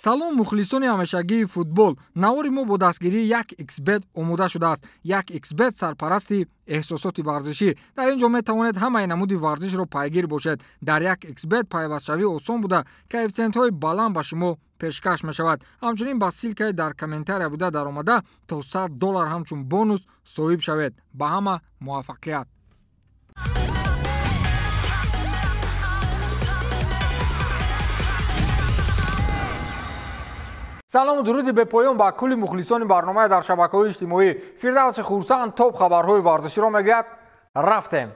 Салом мухлисони ҳамешагии футбол. Навори мо бо дастгирии 1xBet омода шудааст. 1xBet сарпарасти эҳсосоти варзишӣ. Дар ин ҷо метавонед ҳамаи намуди варзишро пайгир бошед. Дар 1xBet пайвастшавӣ осон буда, коэффитсиентҳои баланд ба шумо пешкаш мешавад. Ҳамчунин ба ссылкаи дар комментария буда даромада то $100 ҳамчун бонус соҳиб шавед. Ба ҳама муваффақият! Салому дуруди бепоён ба кулли мухлисони барномаи дар шабакаҳои иҷтимоӣ. Фирдавси Хурсанд топ хабарҳои варзиширо мегӯяд. Рафтем.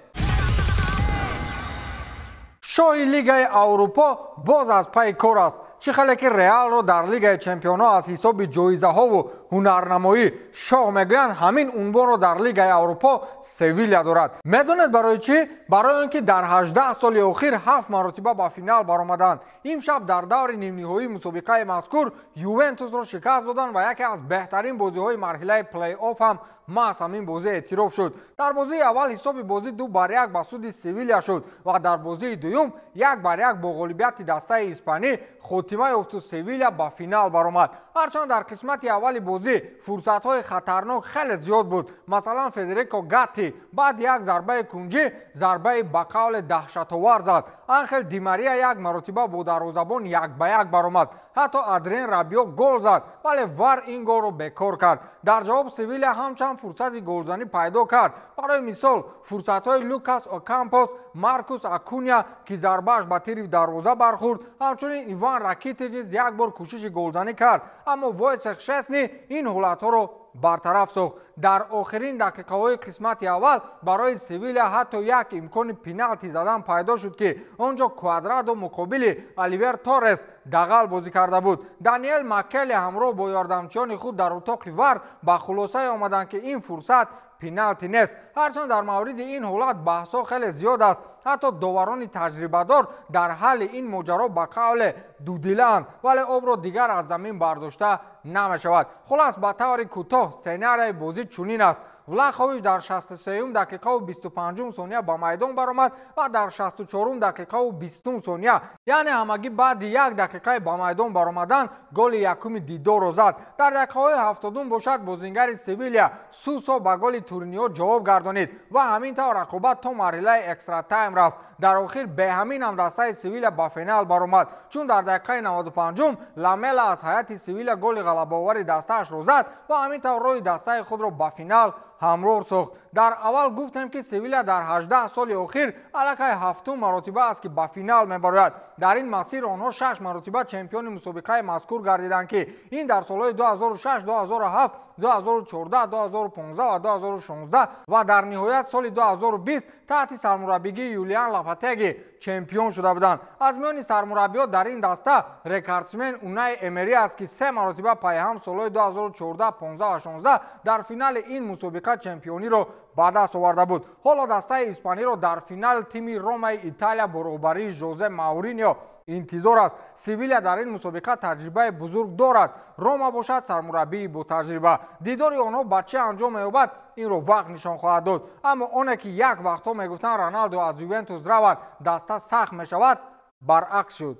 Шоҳи Лигаи Аврупо боз аз пайи кор аст. Чӣ хеле ки Реалро дар Лигаи Чемпионҳо аз ҳисоби ҷоизаҳову ҳунарнамоӣ шоҳ мегӯянд, ҳамин унвонро дар Лигаи Аврупо Севиля дорад. Медонед барои чӣ? Барои он ки дар 18 соли охир 7 маротиба ба финал баромаданд. Имшаб дар даври нимниҳоии мусобиқаи мазкур Ювентусро шикаст доданд ва яке аз беҳтарин бозиҳои марҳилаи плей-офф ҳам маҳз ҳамин бозӣ эътироф шуд. Дар бозии аввал ҳисоби бозӣ 2-1 ба суди Севиля шуд ва дар бозии дуюм 1-1 бо ғолибияти дастаи испанӣ хотима ёфту Севиля ба финал баромад. Ҳарчанд дар қисмати аввали бозӣ фурсатҳои хатарнок хеле зиёд буд. Масалан, Федерико Гатти баъд як зарбаи кунҷӣ зарбаи ба қавле даҳшатовар зад. Анхел Ди Мария як маротиба бо дарвозабон 1-1 баромад. Ҳатто Адрен Рабио гол зад, вале ВАР ин голро бекор кард. Дар ҷавоб Севиля ҳамчанд фурсати голзанӣ пайдо кард. Барои мисол, фурсатҳои Лукас Окампос, Маркус Акуня, ки зарбааш ба тири дарвоза бархӯрд, ҳамчунин Иван Ракитич низ як бор кӯшиши голзанӣ кард, аммо Войцех Шесни ин ҳолатҳоро бартараф сохт. Дар охирин дақиқаҳои қисмати аввал барои Севиля ҳатто як имкони пеналти задан пайдо шуд, ки он ҷо Квадрадо муқобили Оливер Торрес дағал бозӣ карда буд. Даниэл Маккеле ҳамроҳ бо ёрдамчиёни худ дар утоқи ВАР ба хулосае омаданд, ки ин фурсат пеналти нест. Ҳарчанд дар мавриди ин ҳолат баҳсҳо хеле зиёд аст. Ҳатто доварони таҷрибадор дар ҳалли ин моҷаро ба қавле дудилаанд, вале обро дигар аз замин бардошта намешавад. Хулас, ба таври кӯтоҳ сценарияи бозӣ чунин аст. Влахович дар 63 дақиқаву 25 сония ба майдон баромад ва дар 64 дақиқаву 20 сония, яъне ҳамагӣ баъди як дақиқаи ба майдон баромадан, голи якуми дидорро зад. Дар дақиқаҳои 70 бошад, бозингари Севиля Сусо ба голи турниё ҷавоб гардонид ва ҳамин тавр рақобат то марҳилаи экстра-тайм рафт. Дар охир беҳамин ҳам дастаи Севиля ба финал баромад, чун дар дақиқаи 95 Ламела аз ҳайати Севиля голи ғалабаовари дастаашро зад ва ҳамин тавр роҳи дастаи худро ба финал ҳамроҳ сохт. Дар аввал гуфтем, ки Севиля дар 18 соли охир аллакай 7 маротиба аст, ки ба финал мебарояд. Дар ин масир онҳо 6 маротиба чемпиони мусобиқаи мазкур гардиданд, ки ин дар солҳои 2006, 2007, 2014, 2015 ва 2016 ва дар ниҳоят соли 2020 таҳти сармураббигии Юлиан Лопатеги чемпион шуда буданд. Аз миёни сармураббиҳо дар ин даста рекордсмен Унай Эмери аст, ки 3 маротиба пайҳам солҳои 2014, 15 ва 16 дар финали ин мусобиқа чемпиониро ба даст оварда буд. Ҳоло дастаи испаниро дар финал тими Ромаи Италия бо роҳбарии Жозе Мауриньо интизор аст. Севиля дар ин мусобиқа таҷрибаи бузург дорад. Рома бошад сармураббии ботаҷриба. Дидори онҳо ба чӣ анҷом меёбад, инро вақт нишон хоҳад дод. Аммо оне ки як вақтҳо мегуфтанд Роналдо аз Ювентус равад, даста сахт мешавад, баръакс шуд.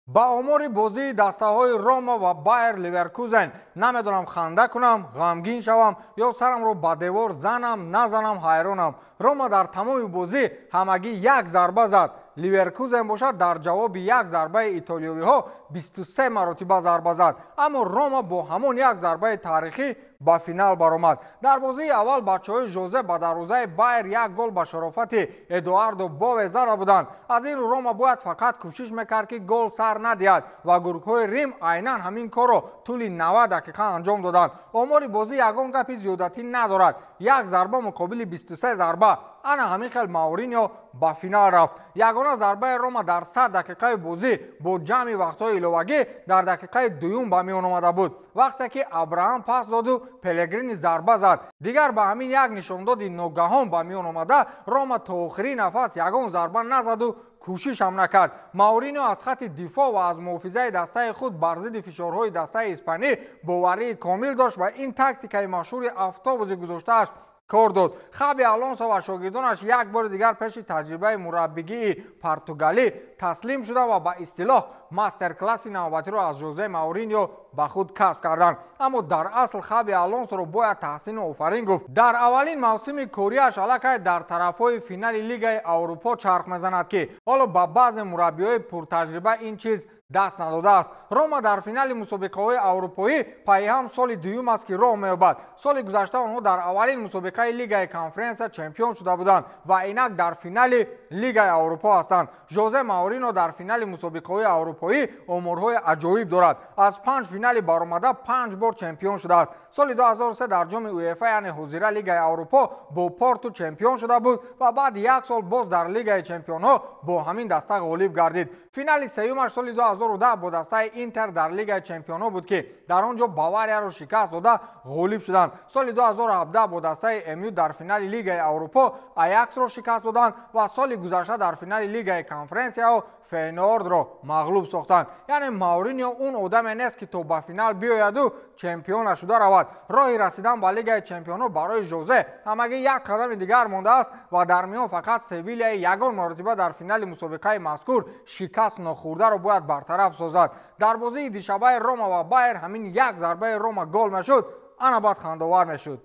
Ба омори бозии дастаҳои Рома ва Байер Ливеркузен намедонам ханда кунам, ғамгин шавам ё сарамро ба девор занам, назанам, ҳайронам. Рома дар тамоми бозӣ ҳамагӣ як зарба зад. Ливеркузен бошад дар ҷавоби як зарбаи итолиёвиҳо 23 маротиба зарба зад. Аммо Рома бо ҳамон як зарбаи таърихӣ ба финал баромад. Дар бозии аввал бачаҳои Жозе ба дарвозаи Байер як гол ба шарофати Эдуардо Бове зада буданд. Аз ин рӯ Рома бояд фақат кӯшиш мекард, ки гол сар надиҳад ва гургҳои Рим айнан ҳамин корро тӯли 90 дақиқа анҷом доданд. Омори бозӣ ягон гапи зиёдатӣ надорад. Як зарба муқобили 23 зарба. Ана ҳамин хел Мауриньо ба финал рафт. Ягона зарбаи Рома дар 100 дақиқаи бозӣ бо ҷамъи вақтҳои иловагӣ дар дақиқаи дуюм ба миён омада буд, вақте ки Абраҳам пас доду Пелегрини зарба зад. Дигар ба ҳамин як нишондоди ногаҳон ба миён омада, Рома то охири нафас ягон зарба назаду кӯшиш ҳам накард. Мауриньо аз хати дифоъ ва аз муҳофизаи дастаи худ бар зидди фишорҳои дастаи испанӣ боварии комил дошт ва ин тактикаи машҳури автобуси гузоштааш кор дод. Хаби Алонсо ва шогирдонаш як бори дигар пеши таҷрибаи мураббигии португалӣ таслим шуданд ва ба истилоҳ мастер-класси навбатиро аз Жозе Мауриньо ба худ касб карданд. Аммо дар асл Хаби Алонсоро бояд таҳсину офарин гуфт. Дар аввалин мавсими кориаш аллакай дар тарафҳои финали Лигаи Аврупо чарх мезанад, ки ҳоло ба баъзе мураббиҳои пуртаҷриба ин чиз даст надодааст. Рома дар финали мусобиқаҳои аврупоӣ пайҳам соли дуюм аст, ки роҳ меёбад. Соли гузашта онҳо дар аввалин мусобиқаи Лигаи Конференсия чемпион шуда буданд ва инак дар финали Лигаи Аврупо ҳастанд. Жозе Маурино дар финали мусобиқаҳои аврупоӣ оморҳои аҷоиб дорад. Аз 5 финали баромада 5 бор чемпион шудааст. Соли 2003 дар ҷоми УЕФА, яъне ҳозира Лигаи Аврупо, бо Порту чемпион шуда буд ва баъди як сол боз дар Лигаи чемпионҳо бо ҳамин даста ғолиб гардид. Финали сеюмаш соли 2010 бо дастаи Интер дар Лигаи чемпионҳо буд, ки дар он ҷо Баварияро шикаст дода ғолиб шуданд. Соли 2017 бо дастаи МЮ дар финали Лигаи Аврупо Аяксро шикаст доданд ва соли гузашта дар финали Лигаи Конференсияҳо Фейнордро мағлуб сохтанд. Яъне Мауриньо он одаме нест, ки то ба финал биёяду чемпион нашуда равад. Роҳи расидан ба Лигаи чемпионҳо барои Жозе ҳамагӣ як қадами дигар мондааст ва дар миён фақат Севилияи ягон маротиба дар финали мусобиқаи мазкур шикаст нохӯрдаро бояд бартараф созад. Дар бозии дишабаи Рома ва Байер ҳамин як зарбаи Рома гол мешуд, ана баъд хандовар мешуд.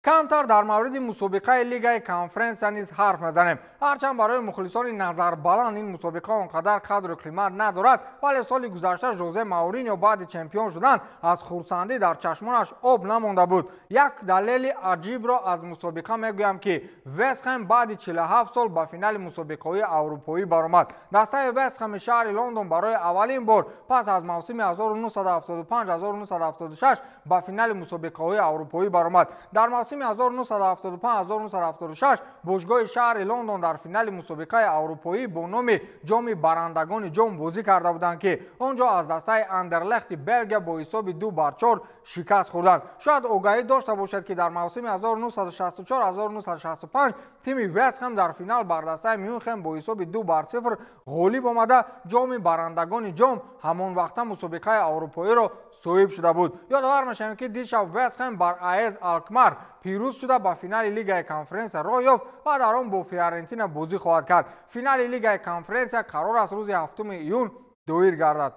Камтар дар мавриди мусобиқаи Лигаи Конференсия низ ҳарф мезанем. Ҳарчанд барои мухлисони назарбаланд ин мусобиқа он қадар қадру қимат надорад, вале соли гузашта Жозе Мауриньо баъди чемпион шудан аз хурсандӣ дар чашмонаш об намонда буд. Як далели аҷибро аз мусобиқа мегӯям, ки Вестхэм баъди 47 сол ба финали мусобиқаҳои аврупоӣ баромад. Дастаи Вестхэми шаҳри Лондон барои аввалин бор пас аз мавсими 1975-1976 ба финали мусобиқаҳои аврупоӣ баромад. Дар мавсими 1975-1976 бошгоҳи шаҳри Лондон дар финали мусобиқаи аврупоӣ бо номи ҷоми барандагони ҷом бозӣ карда буданд, ки он ҷо аз дастаи Андерлехти Белгия бо ҳисоби 2-4 шикаст хӯрданд. Шояд огаҳӣ дошта бошад, ки дар мавсими 1964-1965 тими Вестхэм дар финал бар дастаи Мюнхен бо ҳисоби 2-0 ғолиб омада ҷоми барандагони ҷом ҳамон вақта мусобиқаи аврупоиро соҳиб шуда буд. Ёдовар мешавем, ки дишаб Вестхэм бар АЭС Алкмар пирӯз шуда ба финали Лигаи Конференсия роҳ ёфт ва дар он бо Фиорентина бозӣ хоҳад кард. Финали Лигаи Конференсия қарор аст рӯзи 7 июн доир гардад.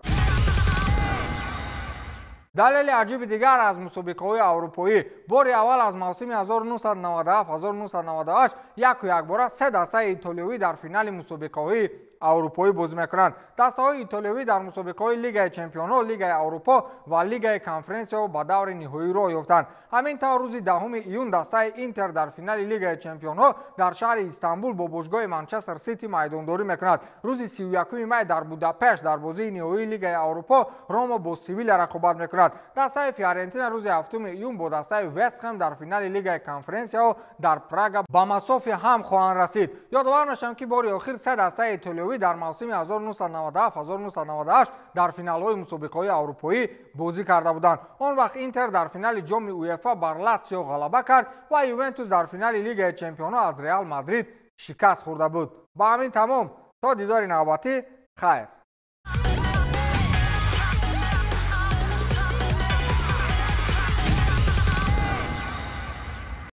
Далели аҷиби дигар аз мусобиқаҳои аврупоӣ: бори аввал аз мавсими 1997-1998 яку якбора се дастаи итолиёвӣ дар финали мусобиқаҳои аврупоӣ бозӣ мекунанд. Дастаҳои итолиёвӣ дар мусобиқаҳои Лигаи чемпионҳо, Лигаи Аврупо ва Лигаи Конференсияҳо ба даври ниҳоӣ роҳ ёфтанд. Ҳамин тавр рӯзи 10 июн дастаи Интер дар финали Лигаи чемпионҳо дар шаҳри Истанбул бо бошгоҳи Манчестер Сити майдондорӣ мекунад. Рӯзи 31 май дар Будапешт дар бозии ниҳоии Лигаи Аврупо Рома бо Севилия рақобат мекунад. Дастаи Фиорентина рӯзи 7 июн бо дастаи Вестхэм дар финали Лигаи Конференсияҳо дар Прага ба масофи ҳам хоҳанд расид. Ёдовар мешавам, ки бори охир се дастаи итолиёвӣ дар мавсими 1997-1998 дар финалҳои мусобиқаҳои аврупоӣ бозӣ карда буданд. Он вақт Интер дар финали ҷоми УЕФА бар Латсио ғалаба кард ва Ювентус дар финали Лигаи чемпионҳо аз Реал Мадрид шикаст хӯрда буд. Ба ҳамин тамом. То дидори навбатӣ, хайр.